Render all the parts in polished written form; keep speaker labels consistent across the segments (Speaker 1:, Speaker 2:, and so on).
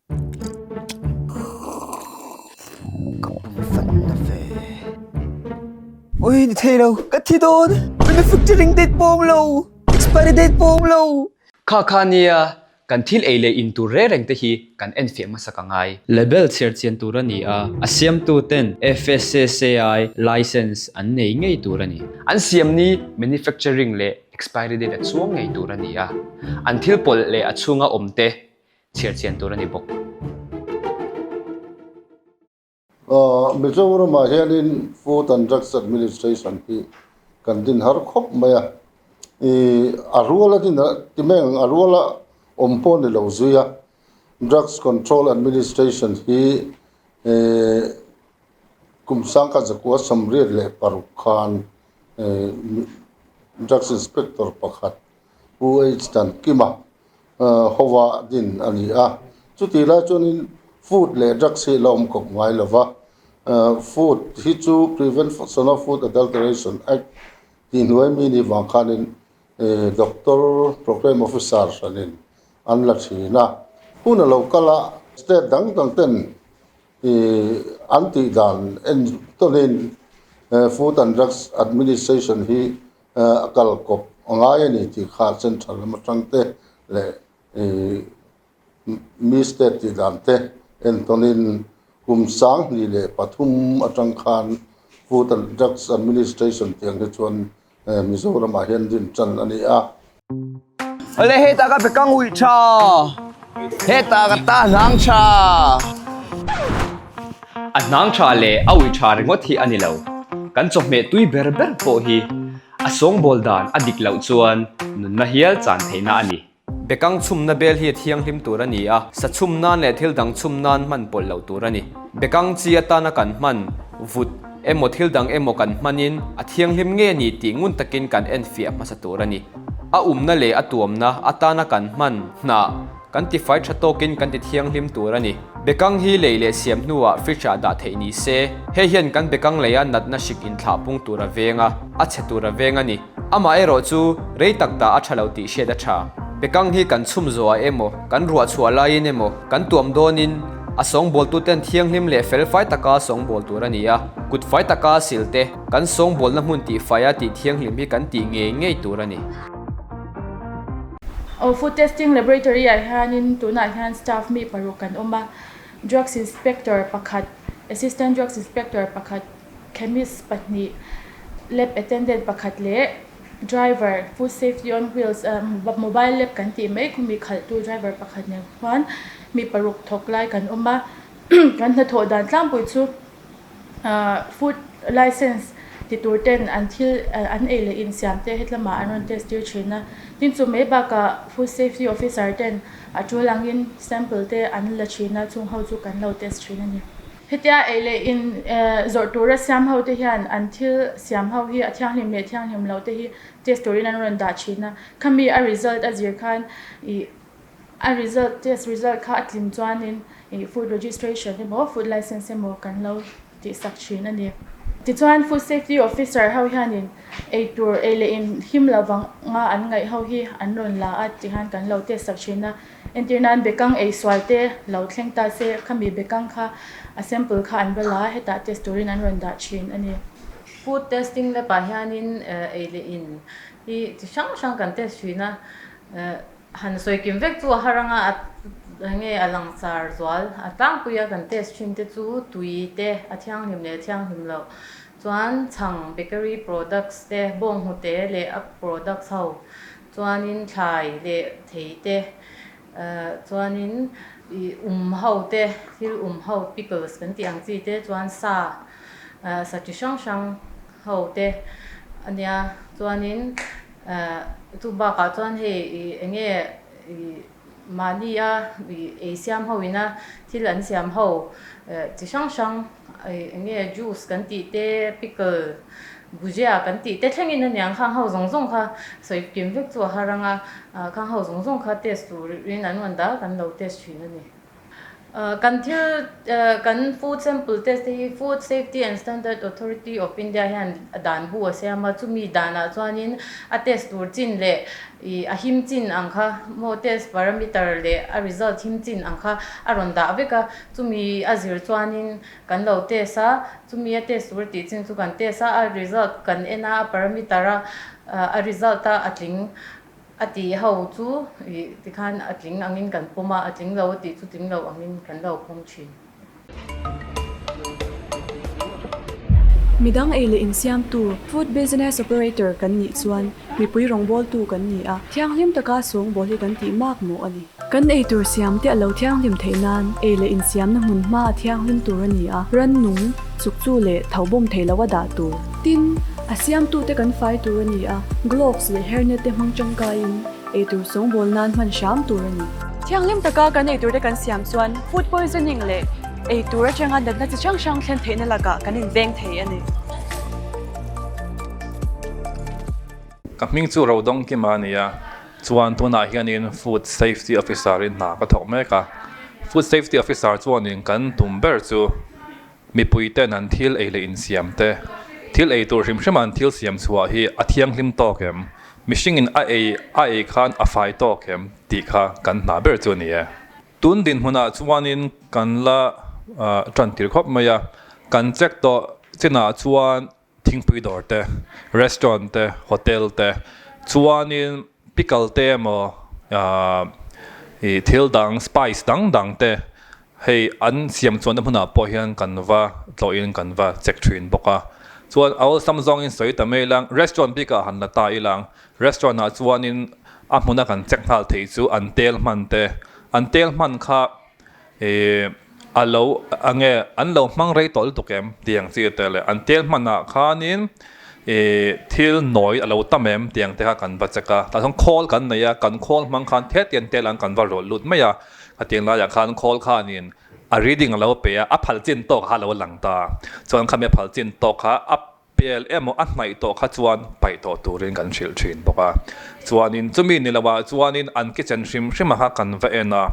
Speaker 1: Ka pum fan na ve. Oi ni thei lo, ka thi dawn. Manufacturing date pawh awm lo, expiry date pawh awm lo.
Speaker 2: Kha kha nia, kan thil ei leh in tur reng reng te hi kan enfiah hmasak a ngai. Label chhiar chian tur a ni a, a siamtu ten FSSAI license an nei ngei tur a ni. An siam ni manufacturing leh expiry date a chuang ngei tur a ni a, an thil pawlh leh a chhunga awm te chhiar chian tur a ni bawk.
Speaker 3: Mizoramah hianin Food and Drugs Administration hi kan din har khawp mai a, ih a ruala din a ti mai ang a ruala awm pawh ni lo zui a, Drugs Control Administration hi ih kum sangkhat zakua sawmriat leh paruk khan ih Drugs Inspector pakhat Pu H Tankima hova din a ni a. Chutih lai chuanin food leh drugs hi la awm kawp ngai lo va, food hi chu Prevention of Food Adulteration Act tih hnuai mi ni vang khanin Doctor Programme Officer hranin an la thin a. Hun a lo kal a, state dang dang ten an tih dan en tawnin Food and Drugs Administration hi A kal kawp a ngai a ni tih kha central lam atang te leh mi state tih dan te entawnin kum 2003 atang khan Food and Drugs Administration tih ang hi chuan Mizoramah hian rin tan a ni a.
Speaker 1: Awle hetah ka bekang uih tha, hetah ka ta hnang tha.
Speaker 2: A hnang tha leh a uih tha ringawt hi a ni lo, kan chawhmeh tui ber ber pawh hi a sawngbawl dan a dik loh chuan nunna hial chan theihna a ni. Bekang chhumna bel hi a thianghlim tur a ni a, sa chhum nan leh thil dang chhum nan hman pawlh loh tur a ni. Bekang chi atana kan hman vut emaw thil dang emaw kan hmanin a thianghlim nge ni tih ngun takin kan enfiah hmasa tur a ni. A umna leh a tuamna atana kan hman hnah kan tifai tha tawkin kan ti thianghlim tur a ni. Bekang hi lei leh siam hnuah fridge ah dah theih ni se, hei hian kan bekang leia natna hrik inthlah pung tur a veng a, a chhe tur a veng a ni. Amaherawh chu rei tak dah a tha lo tih hriat a tha. Bekang hi kan chhum zawhah emaw, kan ruah chhuah laiin emaw, kan tuam dawnin a sawngbawltuten thianghlim leh felfai taka sawngbawl tur a ni a, kut fai taka sil te, kan sawngbawlna hmun tihfaia tih thianghlim hi kan tih ngei ngei tur a ni.
Speaker 4: Aw Food Testing Laboratory ah hianin tunah hian staff mi paruk kan awm a, Drugs Inspector pakhat, Assistant Drugs Inspector pakhat, Chemist pahnih, Lab Attendant pakhat leh Driver, Food Safety on Wheels Mobile Lab kan tih mai khumi khalhtu driver pakhat nen khuan mi paruk thawk lai kan awm a, kan hnathawh dan tlangpui chu. Food license ti tur ten an thil an ei leh insiam te hetlamah an rawn test tir thin a, tin chu mai bakah food safety officer ten a tul angin sample te an la thin a, chung ho chu kan lo test thin a ni. Hetia ei leh in zawrh tura siam ho te hian an thil siam ho hi a thianghlim leh thianghlim loh te hi test turin an rawn dah thin a, khami a result a zir khan ih A result test result kha a tlin chuanin ih food registration emaw food license emaw kan lo tihsak thin a ni. Tichuan food safety officer ho hianin eitur ei leh in him lo vanga an ngaih ho hi an rawn la a tihian kan lo test sak thin a. Entir nan bekang ei sual te lo thleng ta se khami bekang kha a sample kha an va la a hetah test turin an rawn dah thin a ni.
Speaker 5: Food testing lab ah hianin ei leh in hi chi hrang hrang kan test thin a. Han sawi kim vek chu a har anga a enge a langsar zual a tlangpui a kan test thin te chu tui te a thianghlim leh a thianghlim loh chuan chhang bakery products te bawnghnute leh a products ho chuanin thlai leh thei te chuanin ih um ho te thil um ho pickles kan tih ang chi te chuan sa sa chi hrang hrang ho te ania chuanin. Chu bakah chuan hei ih eng nge ih mahni a ih ei siam ho ina thil an siam ho chi hrang hrang ih eng nge juice kan tih te pickle bhujia kan tih te thlengin a niang khang ho zawng zawng kha sawi kim vek chu a har ang a khang ho zawng zawng kha test turin an rawn dah a kan lo test thin a ni. Kan thil kan food sample test te hi Food Safety and Standard Authority of India hian dan bu a siam a, chumi danah chuanin a test tur chin leh ih a him chin ang kha maw test parameter leh a result him chin ang kha a rawn dah vek a, chumi a zir chuanin kan lo test a, chumi a test tur tih chin chu kan test a, a result kan en a, a parameter a a result a a tling. A tih ho chu ih tikhan a tling angin kan pawm a, a tling lo a tih chu tling lo angin kan lo pawm thin.
Speaker 6: Midang ei leh insiamtu, food business operator, kan nih chuan mipui rawngbawltu kan ni a, thianghlim taka sawngbawl hi kan tih mak mawh a ni. Kan eitur siam te a lo thianghlim theih nan ei leh insiamna hmun hma a thianghlim tur a ni a, rannung, chukchu leh tho bawm thei lo a dah tur. Tin, a siamtute kan fai tur a ni a, gloves leh hairnet te hmang tangkaiin eitur sawngbawl nan hman hram tur a ni. Thianghlim taka kan eitur te kan siam chuan food poisoning leh eitur atanga natna chi hrang hrang thlen theihna lakah kan inveng thei a ni.
Speaker 7: Ka hming chu Rodawng Kima a ni a, Chuan tunah hianin Food Safety Officer in hna ka thawk mek a, Food Safety Officer chuanin kan tum ber chu mipui ten an thil ei leh insiam te, thil ei tur hrim hrima an thil siam chhuah hi a thianghlim tawk em, mihringin a ei a ei khan a fai tawk em tih kha kan hna ber chu a ni e. Tun dinhmunah chuanin kan la tan tir khawp mai a, kan check tawh chinah chuan Thingpui dawr te, restaurant te, hotel te, chuanin pickle te emaw ih thil dang spice dang dang te hei an siam chuanna hmunah pawh hian kan va tlawhin kan va check thin bawk a. Chuan a awlsam zawngin sawi ta mai ila restaurant bikah han la ta ila restaurant ah chuanin a hmuna kan check nghal theih chu an tel hman te, an tel hman kha Ih, a lo a nge an lo hmang rei tawh lutuk em tih ang chi te leh an tel hmanah khanin ih thil nawi a lo tam em tih ang te kha kan va check a, tah chuan khawl kan nei a, kan khawl hmang khan thetian tel ang kan va rawlh lut mai a, khatiang laiah khan khawl khanin a reading a lo pe a, a phal chin tawk kha a lo lang ta, chuan khami a phal chin tawk kha a Pel emaw a hnaih tawh kha chuan paih tawh turin kan hrilh thin bawk a. Chuanin chumi ni lovah chuanin an kitchen hrim hrim a kha kan va en a,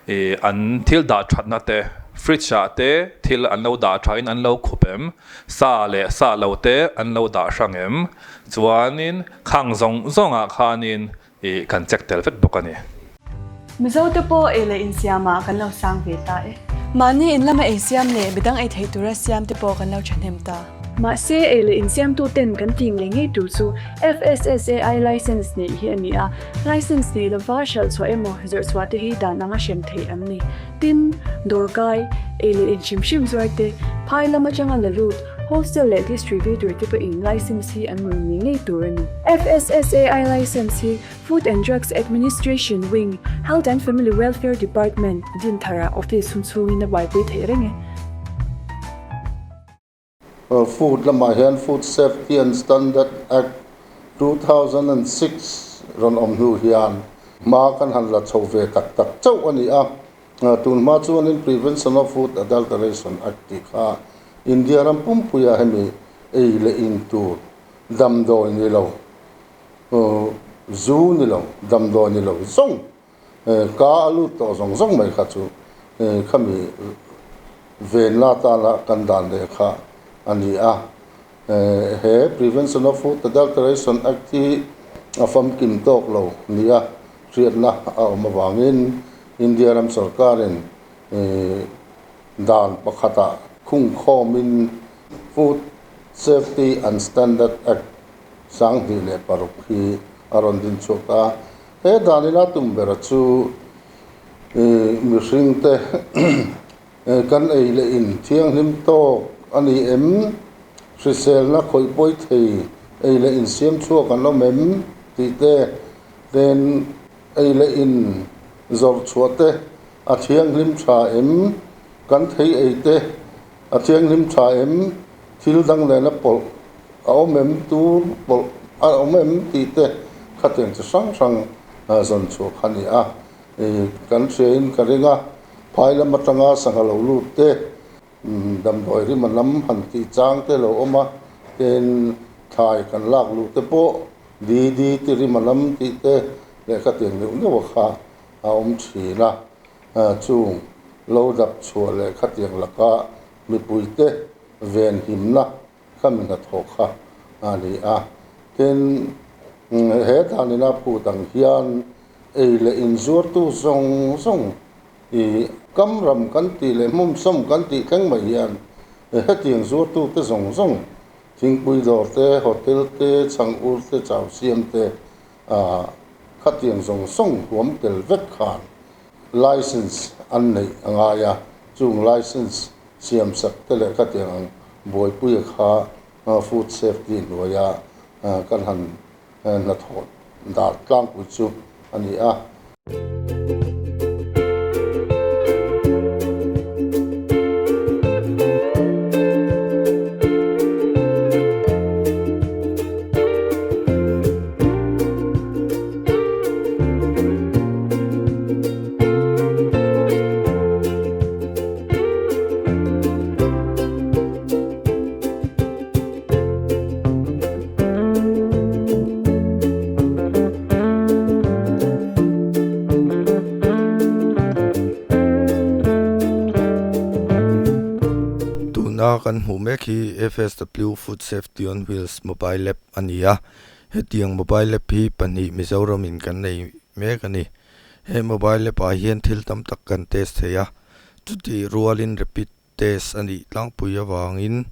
Speaker 7: ih an thil dah thatna te, fridge ah te thil an lo dah thain an lo khup em, sa leh sa lo te an lo dah hrang em, chuanin khang zawng zawngah khanin Ih, kan check tel vek bawk a ni.
Speaker 6: Mizo te pawh ei leh insiam ah kan lo sang ve ta e. Mahni in lama ei siam leh midang ei theih tura siam te pawh kan lo thahnem ta. Mahse ei leh insiamtu ten kan tih ngei ngei tur chu FSSAI license neih hi a ni a, license nei lova hralh chhuah emaw zawrh chhuah te hi dan anga hrem theih an ni. Tin, dawrkai, ei leh in hrim hrim zuar te, phai lam atanga la lut, Wholesale leh distributor te pawhin license hi an rawn nei ngei tur a ni. FSSAI license hi Food and Drugs Administration Wing, Health and Family Welfare Department, Dinthara office hun chhungin a buaipui theih reng e.
Speaker 3: Food lamah hian Food Safety and Standard Act, 2006 rawn awm hnu hian hma kan han la chho ve tak tak chauh a ni a. Tun hma chuanin Prevention of Food Adulteration Act tih kha India ram pumpuia hemi ei leh in tur damdawi ni lo, zu ni lo, damdawi ni lo zawng ka a lut tawh zawng zawng mai kha chu khami venna atana kan dan leh kha a ni a. He Prevention of Food Adulteration Act hi a famkim tawk lo nia hriatna a awm avangin India ram sorkarin dan pakhatah khungkhawmin Food Safety and Standard Act 2006 hi a rawn din chhuak ta. He danin a tum bera chu mihringte Kan ei leh in thianghlim tawk a ni em? Hriselna khawih pawi thei ei leh in siam chhuak an awm em? tih te, ten ei leh in zawrh chhuah te a thianghlim tha em? Kan thei ei te a thianghlim tha em? Thil dang nena pawlh a awm em? Tur pawlh a awm em? tih te khatiang chi hrang hrang zawn chhuah kha a ni a. Kan hriain ka ring a, phai lam atanga sangha lo lut te, damdawi rima lam han tih chang te lo awm a, tin thlai kan lak luh te pawh di di ti rima lam tih te lehkha tiang neuh neuh a kha a awm thin a, chung lo dap chhuah leh khatiang laka mipuite venhimna kha mi hnathawh kha a ni a. Tin, he danina phut ang hian ei leh inzuartu zawng zawng i kam ram kan tih leh hmumsawm kan tih thleng mai hian hetiang zuartute zawng zawng thingpui dawr te, hotel te, chhang ur te, chau siam te khatiang zawng zawng huam tel vek khan License an neih a ngai a, chung license siam sak te leh khatiang ang buaipuia kha food safety hnuaia kan han hnathawh dar tlangpui chu a ni a.
Speaker 8: Tuna kan hmuh mek hi FSW Food Safety on Wheels mobile app a ni a. Hetiang mobile app hi pahnih Mizoram in kan nei mek a ni. He mobile app ah hian thil tam tak kan test thei a, chutih rualin rapid test a nih tlangpui avangin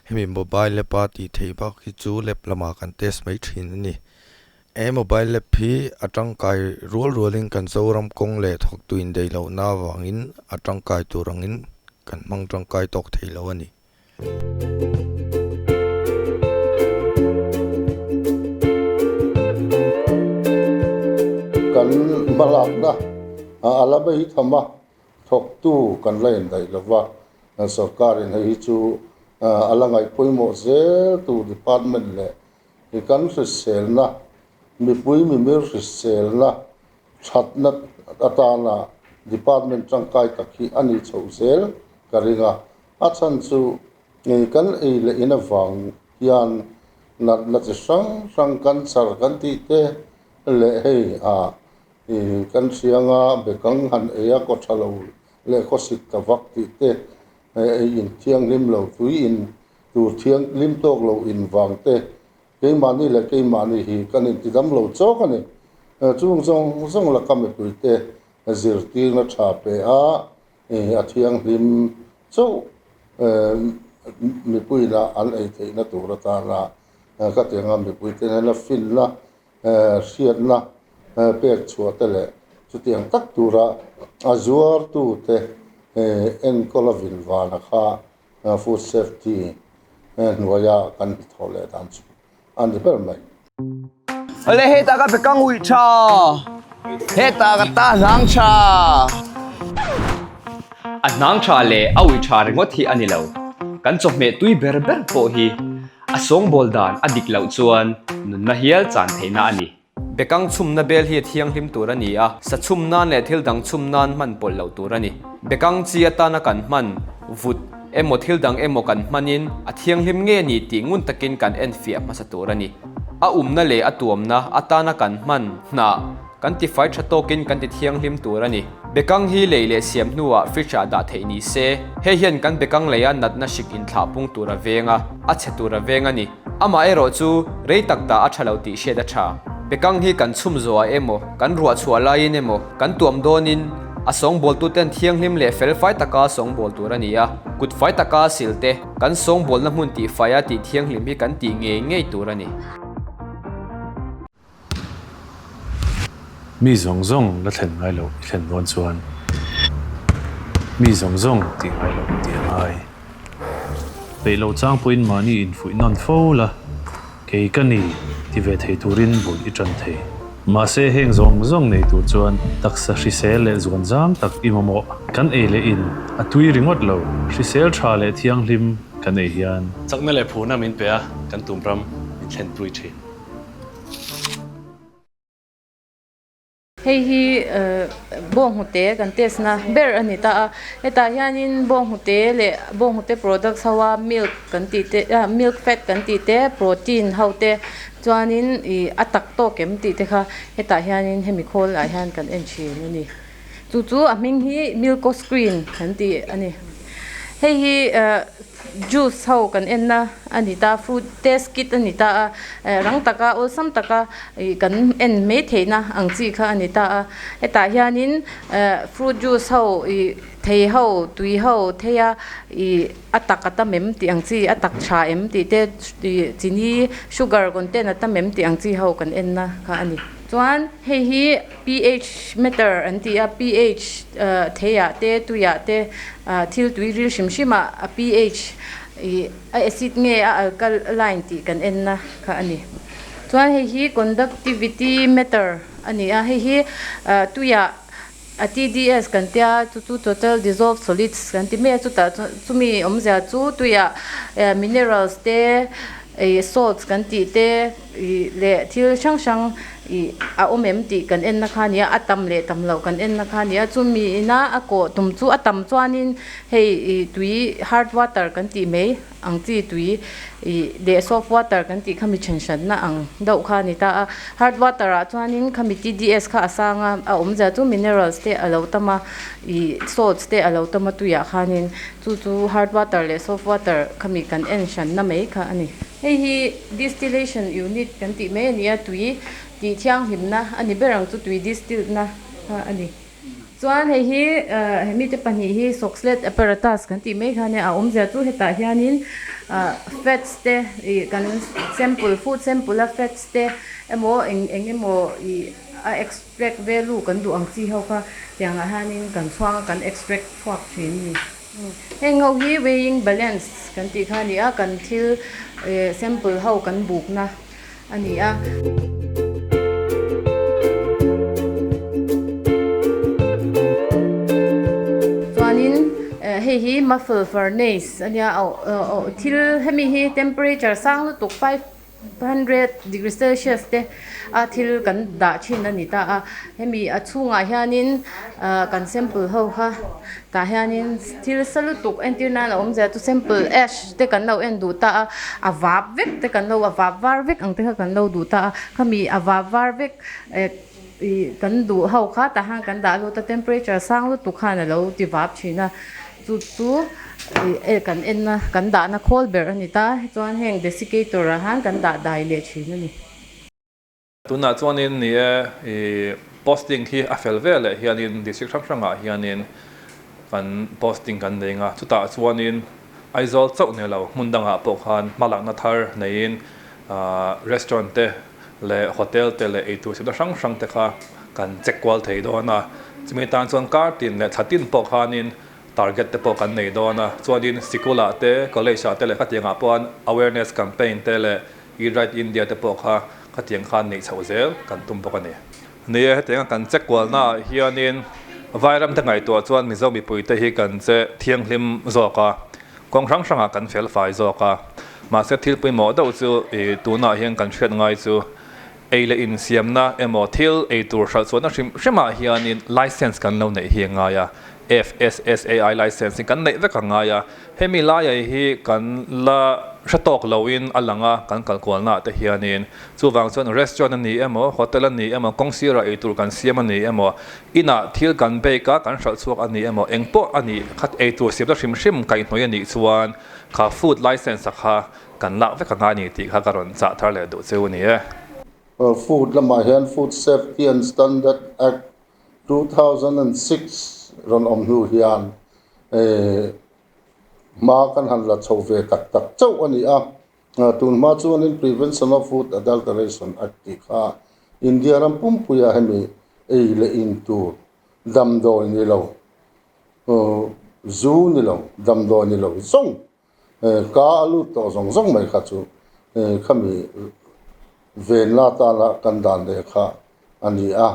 Speaker 8: hemi mobile app a tih theih bak hi chu lab lamah kan test mai thin a ni. He mobile app hi a tangkai rual rualin kan Zoram kawng leh thawktu indaih lohna avangin a tangkai tur angin kan hmang tangkai tawk thei lo a ni.
Speaker 3: Kan hmalakna a la mai tham a, thawktu kan la indaih lo va, sorkarin hei hi chu a la ngaih pawimawh zel tur department leh kan hriselna, mipui mimir hriselna thatna atana department tangkai tak hi a ni chhoh zel ka ring a. A chhan chu kan ei leh in avang hian natna chi hrang hrang cancer kan tih te leh hei ah kan hrianga bekang han ei a kaw tha lo leh khawsik ta vak tih te ei in thianghlim lo tui in tur thianghlim tawk lo in vang te keimahni leh keimahni hi kan intidam lo chawk a ni. Chung zawng zawng laka mipuite zirtirna tha pe a A thianghlim chauh mipuiin an ei theihna tur atana ka ti anga mipuite hnena finna, hriatna pek chhuah te leh chutiang tak tura a zuartute enkawl a vil vana kha food safety hnuaia kan hnathawh leh dan chu a ni ber mai.
Speaker 1: Awle hetah ka bekang uih tha, hetah ka ta hnang tha.
Speaker 2: A hnang tha leh a uih tha ringawt hi a ni lo. Kan chawhmeh tui ber ber pawh hi a sawngbawl dan a dik loh chuan nunna hial chan theihna a ni. Bekang chhumna bel hi a thianghlim tur a ni a, sa chhum nan leh thil dang chhum nan hman pawlh loh tur a ni. Bekang chi atana kan hman, vut, emaw thil dang emaw kan hmanin a thianghlim nge ni tih ngun takin kan enfiah hmasa tur a ni. A umna leh a tuamna atana kan hman, hnah, kan tifai tha tawkin kan ti thianghlim tur a ni. Bekang hi lei leh siam hnuah fridge ah dah theih ni se, hei hian kan bekang leia natna hrik inthlah pung tur a veng a, a chhe tur a veng a ni. Amah erawh chu rei tak dah a tha lo tih hriat a tha. Bekang hi kan chhum zawhah emaw, kan ruah chhuah laiin emaw, kan tuam dawnin a sawngbawltuten thianghlim leh felfai taka sawngbawl tur a ni a. Kut fai taka sil te, kan sawngbawlna hmun tihfaia tih thianghlim hi kan tih ngei ngei tur a ni.
Speaker 9: Mi zawng zawng la thlen ngai loh i thlen dawn chuan mi zawng zawng tih ngai loh tih a ngai. Peih loh chang pawhin mahni infuih nawn fo la, kei ka ni ti ve thei turin bul i tan thei. Mahse heng zawng zawng nei tur chuan taksa hrisel leh zuan zang tak i mamawh. Kan ei leh in a tui ringawt lo, hrisel tha leh thianghlim kan ei hian. Chakna leh phurna min pe a, kan tum ram min thlenpui thin.
Speaker 5: Hei hi bawnghnute kan test na ber a ni ta a hetah hianin bawnghnute leh bawnghnute products ho a milk kan tih te ah milk fat kan tih te protein ho te chuanin ih a tak tawk em tih te kha hetah hianin hemi khawl ah hian kan en thin a ni. Chu chu a hming hi milko screen kan tih a ni. Hei hi eh juice ho kan enna a ni ta fruit test kit a ni ta a eh rang taka awlsam taka ih kan en mai theihna ang chi kha a ni ta a. Hetah hianin eh fruit juice ho ih thei ho tui ho thei a ih a tak a tam em tih ang chi a tak tha em tih te ih chini sugar content a tam em tih ang chi ho kan enna kha a ni. Chuan hei hi pH meter an ti a, pH theiah te tuiah te thil tui ril hrim hrim ah a pH ih a acid nge a alkaline tih kan enna kha a ni. Chuan hei hi conductivity meter a ni a, hei hi tuiah a TDS kan tia chu chu total dissolved solids kan ti mai a chutah chuan chumi awmzia chu tuiah minerals te ih salts kan tih te ih leh thil hrang hrang ih a awm em tih kan en na kha a ni a a tam leh tam loh kan en na kha a ni a chumi ina a kawh tum chu a tam chuanin hei ih tui hard water kan tih mai. Ang chi tui ih leh soft water kan tih kha mi then hranna ang deuh kha a ni ta a. Hard water ah chuanin khami TDS kha a sang a, a awmzia chu minerals te a lo tam a, ih salts te a lo tam a tuiah khanin chu chu hard water leh soft water khami kan en hranna mai kha a ni. Hei hi distillation unit kan tih mai a ni a, tui tih thianghlimna a ni ber ang chu tui distilled na kha a ni. Chuan hei hi he mite pahnih hi Soxhlet apparatus kan tih mai kha nia a awmzia chu hetah hianin fats te ih kan sample food sample a fats te emaw eng eng emaw ih a extract value kan duh ang chi ho kha tiangah hianin kan chhuang a kan extract chhuak thin a ni. Heng ho hi weighing balance kan tih kha a ni a kan thil sample ho kan bukna. a ni a. Chuanin hei hi muffle furnace a nia aw thil hemi hi temperature sang lutuk 500 degree celsius te a thil kan dah thin a ni ta a hemi a chhungah hianin kan sample ho kha tah hianin thil sa lutuk entir nan a awm zia chu sample ash te kan lo en duh ta a a vap vek te kan lo a vap var vek ang te kha kan lo duh ta a khami a vap var vek eh ih kan duh ho kha tah hian kan dah lut a temperature sang lutuk khan a lo ti vap thin a chu chu ih eh kan en na kan dah na khawl ber a ni ta chuan heng desiccator ah hian kan dah dai leh thin a ni.
Speaker 7: Tunah chuanin ni e, i posting hi a fel ve leh hianin district hrang hrangah hianin kan posting kan nei nga, chutah chuanin Aizawl chauh ni lo hmun dangah pawh khan hmalakna thar neiin restaurant te leh hotel te leh eitur siamna hrang hrang te kha kan check kual thei dawn a, chumi tan chuan kar tin leh thla tin pawh khanin target te pawh kan nei dawn a, chuanin sikulah te college ah te leh khatiangah pawh awareness campaign te leh Eat Right India te pawh kha khatiang khan neih chhoh zel kan tum bawk a ni. Ni e, hetianga kan che kualnaah hianin Vairam te ngaihtuah chuan Mizo mipuite hi kan che thianghlim zawk a, kawng hrang hrangah kan fel fai zawk a. Mahse thil pawimawh deuh chu ih tunah hian kan hriat ngai chu ei leh insiamna emaw thil ei tur hralh chhuahna hrim hrimah hianin license kan lo neih hi a ngai a, FSSAI license hi kan neih vek a ngai a. Hemi laiai hi kan la hre tawk loin a lang a, kan kal kualnaah te hianin. Chuvang chuan restaurant a ni emaw, hotel a ni emaw, kawng sirah eitur kan siam a ni emaw, inah thil kan bake a, kan hralh chhuak a ni emaw, engpawh a nih kha eitur siamna hrim hrim kaihhnawih a nih chuan kha food license a kha kan lak vek a ngai a ni tih kha ka rawn chah thar leh duh cheu a ni e.
Speaker 3: Food lamah hian Food Safety and Standard Act 2006 rawn awm hnu hian hma kan han la chho ve tak tak chauh a ni a, tun hma chuanin Prevention of Food Adulteration Act tih kha India ram pumpuia hemi ei leh in tur damdawi ni lo, zu ni lo, damdawi ni lo zawng ka a lut tawh zawng zawng mai kha chu khami venna atana kan dan leh kha a ni a.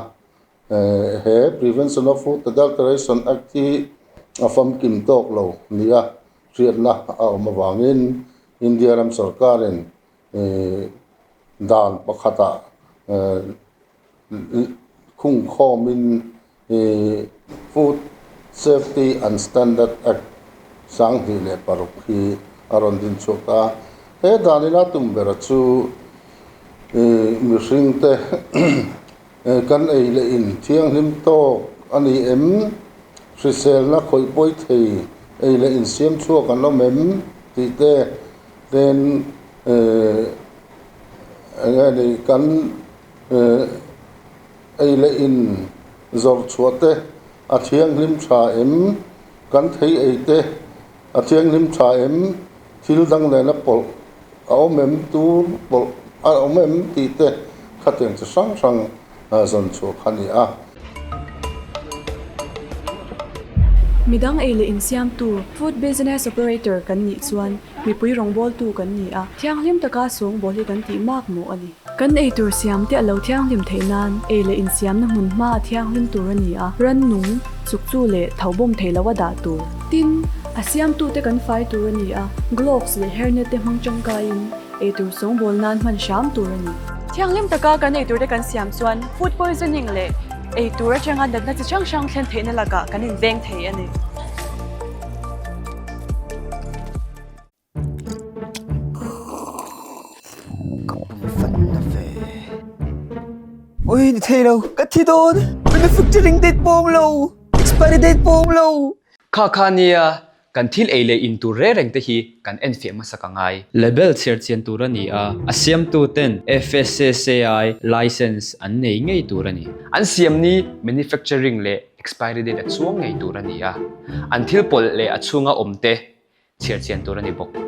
Speaker 3: He Prevention of Food Adulteration Act hi a famkim tawk lo nia hriatna a awm avangin India ram sorkarin dan pakhatah khungkhawmin Food Safety and Standard Act 2006 hi a rawn din chhuak ta. He danin a tum bera chu mihringte Kan ei leh in thianghlim tawk a ni em? Hriselna khawih pawi thei ei leh insiam chhuak an awm em? tih te ten eng nge ni kan ei leh in zawrh chhuah te a thianghlim tha em? Kan thei ei te a thianghlim tha em? Thil dang nena pawlh a awm em? Tur pawlh a awm em? tih te khatiang chi hrang hrang zawn chhuah kha a ni a.
Speaker 6: Midang ei leh insiamtu, food business operator, kan nih chuan mipui rawngbawltu kan ni a, thianghlim taka sawngbawl hi kan tih mak mawh a ni. Kan ei tur siam te a lo thianghlim theih nan ei leh insiamna hmun hma a thianghlim tur a ni a, rannung, chukchu leh tho bawm thei lo a dah tur. Tin, a siamtute kan fai tur a ni a, gloves leh hairnet te hmang tangkaiin ei tur sawngbawl nan hman hram tur a ni. Thianghlim taka kan ei turte kan siam chuan food poisoning leh ei tur atanga natna chi hrang hrang thlen theihna lakah kan inveng thei a ni.
Speaker 1: Ka pum fan na ve. Oi ni thei lo, ka thi dawn. Manufacturing date pawh awm lo, expiry date pawh awm lo.
Speaker 2: Kha kha nia, kan thil ei leh in tur reng reng te hi kan enfiah hmasa ka ngai. Label chhiar chian tur a ni a, a siamtu ten FSSAI license an nei ngei tur a ni. An siam ni manufacturing leh expiry date a chuang ngei tur a ni a, an thil pawlh leh a chhunga awm te chhiar chian tur a ni bawk.